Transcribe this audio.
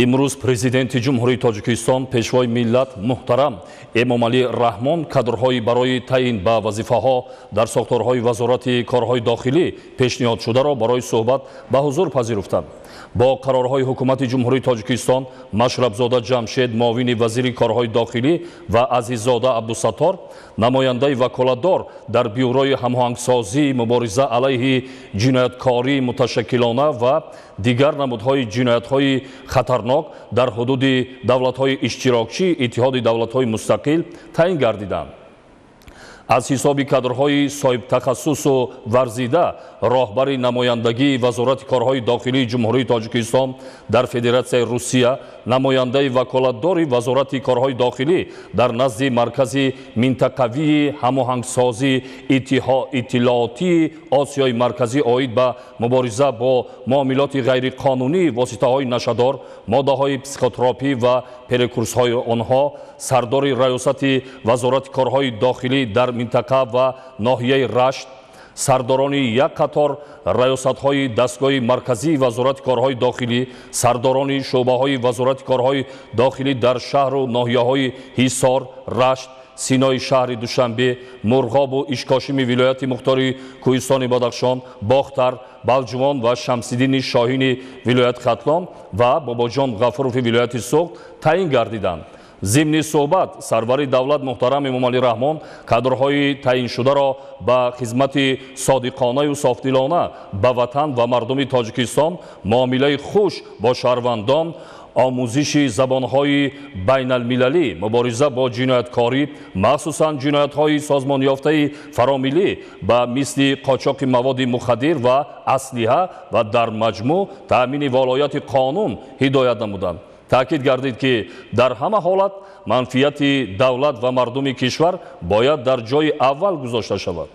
Имрӯз Президенти Ҷумҳурии Тоҷикистон, Пешвои миллат муҳтарам Эмомалӣ Раҳмон кадрҳои барои таъин ба вазифаҳо дар сохторҳои Вазорати корҳои дохилӣ пешниҳодшударо барои суҳбат ба ҳузур пазируфтанд. Бо қарорҳои Ҳукумати Ҷумҳурии Тоҷикистон Машрабзода Ҷамшед муовини вазири корҳои дохилӣ ва Азиззода Абдусаттор намояндаи ваколатдор дар Бюрои ҳамоҳангсозии мубориза алайҳи ҷинояткории муташаккилона ва дигар намудҳои ҷиноятҳои хатарнок дар ҳудуди давлатҳои иштирокчии Иттиҳоди давлатҳои мустақил таъин гардиданд. Аз ҳисоби кадрҳои соҳибтахассусу варзида роҳбари намояндагии Вазорати корҳои дохилии Ҷумҳурии Тоҷикистон дар Федератсияи Русия, намояндаи ваколатдори Вазорати корҳои дохилӣ дар назди Маркази минтақавии ҳамоҳангсозии иттилоотии Осиёи Марказӣ оид ба мубориза бо муомилоти ғайриқонунии воситаҳои нашадор, моддаҳои психотропӣ ва прекурсорҳои онҳо, сардори раёсати Вазорати корҳои дохилӣ дар минтақа ва ноҳияи Рашт, сардорони як қатор раёсатҳои дастгоҳи марказии Вазорати корҳои дохилӣ, сардорони шӯъбаҳои Вазорати корҳои дохилӣ дар шаҳру ноҳияҳои Ҳисор, Рашт, Синои шаҳри Душанбе, Мурғобу Ишкошими вилояти мухтори Кӯҳистони Бадахшон, Бохтар, Балҷувон ва Шамсиддини Шоҳини вилояти Хатлон ва Бобоҷон Ғафурови вилояти Суғд таъин гардиданд. Зимни суҳбат сарвари давлат муҳтарам Эмомалӣ Раҳмон кадрҳои таъиншударо ба хизмати содиқонаю софдилона ба ватан ва мардуми Тоҷикистон, муомилаи хуш бо шаҳрвандон, омӯзиши забонҳои байналмилалӣ, мубориза бо ҷинояткорӣ, махсусан ҷиноятҳои созмонёфтаи фаромиллӣ ба мисли қочоқи маводи мухаддир ва аслиҳа ва дар маҷмӯъ таъмини волояти қонун ҳидоят намуданд. Таъкид гардид, ки дар ҳама ҳолат манфиати давлат ва мардуми кишвар бояд дар ҷои аввал гузошта шавад.